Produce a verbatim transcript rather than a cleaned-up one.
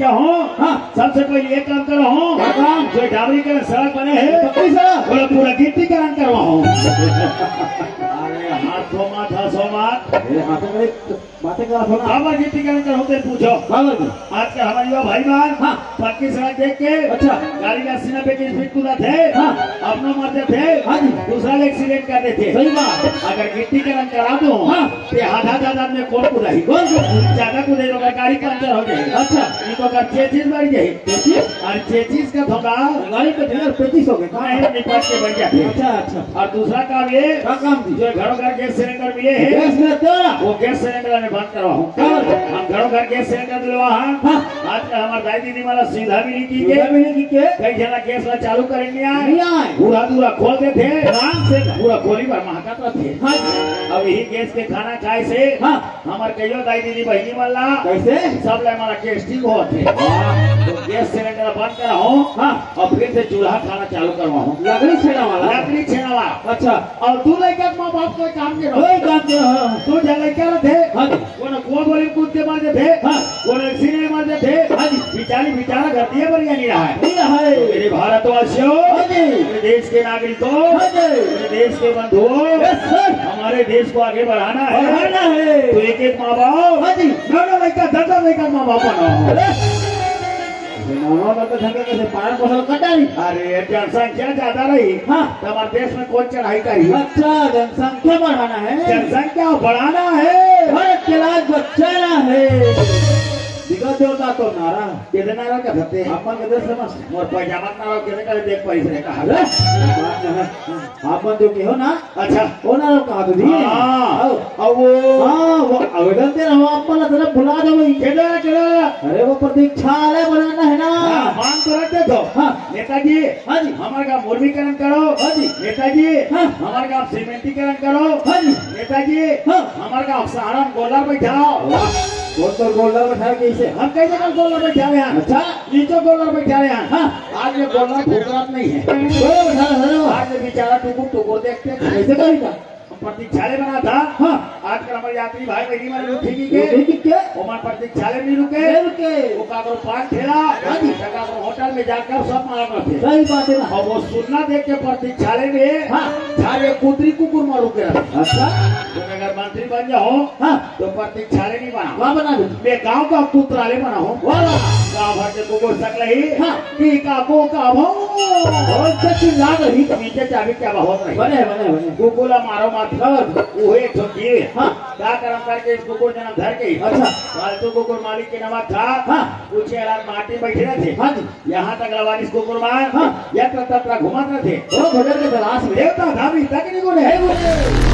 क्या हो? हाँ। सबसे पहले ये काम करो हो। क्या काम? जो डाबरी के सड़क बने है, पक्की सड़क। बोलो, पूरा गिट्टी का रंग करवा हो। अरे, हाथ धो मत, हंसो मत। अरे, हाथों में बातें कर रहा था ना। बाबा जी टिकट कर होते पूछो। बाबा जी। आजकल हमारे युवा भाई मान हाँ। पक्की सड़क देख के अच्छा। गाड़ी का सीना पे किस फिट कूदा थे। हाँ। अपना मरते थे। हाँ जी। दूसरा ले एक्सीडेंट कर देते। सही बात। अगर गिट्टी का रंग करा दो हाँ। ते आधा ज्यादा में कौन कूदा ही? कौन कूदा? ज्यादा कूदे तो गाड़ी पंचर हो जाए। अच्छा। ये तो अगर चेचिस बढ़ जाए। चेचिस? और चेचिस का धोखा। गाड़ी पे ढेर पच्चीस हो गए। हाँ, ये निपट के बढ़ जाते। अच्छा, अच्छा। और दूसरा काम ये, क्या काम थी? जो घरों घर गैस सिलेंडर मिले हैं, गैस में तेरा। वो गैस सिलेंडर में बंद करवाओ। क्या बात है? हम घरों घर गैस सिलेंडर दिलवा हाँ। हाँ। आजकल हमारे दाई दीदी वाला सुविधा भी नहीं की सुविधा के। भी नहीं की के। कई जना गैस ला चालू करेंगे आए। नहीं आए। पूरा दूरा खोल देते। आराम से। पूरा खोली भर महकत रहते। हाँ। अब यही गैस के खाना खाए से हाँ। हमार कहियो दाई दीदी बहिनी मन ला कैसे? सब ले हमारा गैस्ट्रिक होत है। वाह। तो गैस सिलेंडर बंद कराओ हाँ। और फिर से चूल्हा खाना चालू करवाओ। लकड़ी छेना वाला? लकड़ी छेना वाला। अच्छा। और तू लइका के माँ बाप कोई काम के रहो। कोई काम के हाँ। तू जा लइका रहे थे। हाँ जी। कोनो कुआं बोले कूद के मर जाते। हाँ। कोनो एक्सीडेंट मर जाते। हाँ जी। बेचारी बेचारा घर दिए बढ़िया नहीं रहा है। नहीं रहा है। मेरे भारतवासियों, हाँ जी। मेरे देश के नागरिकों, हाँ जी। मेरे देश के बंधुओं, यस सर। हमारे देश को आगे बढ़ाना है। बढ़ाना है। तो एक एक माँ बाप, हाँ जी। नौ नौ लइका, दस दस लइका माँ बाप बनाओ। अरे। नौ नौ लइका झंडे कैसे पालन पोषण कर डाली? अरे, जनसंख्या ज्यादा रही, हाँ। तो हमारे देश में कौन चढ़ाई करी? अच्छा, जनसंख्या बढ़ाना है। जनसंख्या बढ़ाना है। भारत के लाज बचाना है। दिखा देवता तो नारा। कितने नारा का धरते हैं? अपन के देश समझ। मोर पैजामा का नारा कितने का देख पाई से कहा। अरे, बात है। आपन जो कहो ना, अच्छा। वो ना कहा तो दी। हाँ। आओ। अब वो हाँ, वो आवेदन दे रहा हूँ, आपन ना तरफ भुला दे भाई। केदार, केदार। अरे वो प्रतीक्षालय बनाना है ना। हाँ, मांग तो रख दे तो। हाँ। नेताजी, हाँ जी। हमारे गाँव मुर्मीकरण करो। हाँ जी। नेताजी, हाँ। हमारे गाँव सीमेंटीकरण करो। हाँ जी। नेताजी, हाँ। हमारे गाँव सहारा में गोलर बैठाओ। वाह, वो तो गोलर बैठा कैसे? हम कैसे कल गोलर बैठा रहे हैं? अच्छा। नीचे गोलर बैठा रहे हैं। हाँ। आज ये गोलर फुकरात नहीं है। गोलर बैठा रहे हो। आज ये बेचारा टुकुर टुकुर देखते थे। कैसे करेगा? हम प्रतीक्षालय बना था। हाँ। आजकल हमारे यात्री भाई बहनी वाले लोग ठीक ही के। ठीक ही के। वो हमारे प्रतीक्षालय नहीं रुके। नहीं रुके। वो का करो पान ठेला, हाँ जी। का करो होटल में जाकर सब मार रहे थे। सही बात है ना। और वो सुन्ना देख के प्रतीक्षालय में हाँ। झारे कुतरी कुकुर मारू के रहे। अच्छा। तो अगर मंत्री बन जाओ, हाँ। तो प्रतीक्षालय नहीं बना। वाह, बना दो। मैं गांव का कुतराले बना हूँ। वाह, वाह। गांव भर के कुकुर सकले ही। हाँ। की का को का भो। और तो चिल्ला रही। नीचे चाबी क्या बहुत नहीं। बने, बने, बने। कुकुर ला मारो मत। हाँ। वो एक ठो जीव है। हाँ। का कर्म करके इस कुकुर जन्म धर के। अच्छा। फालतू कुकुर मालिक के नवा था। हाँ। पूछे रात माटी बैठे रहते। हाँ जी। यहाँ तक लवारिस कुकुर मार। हाँ। यत्र तत्र घुमात रहते। वो भजन के तलाश में। देवता धामी तक नहीं गुने। नहीं गुने।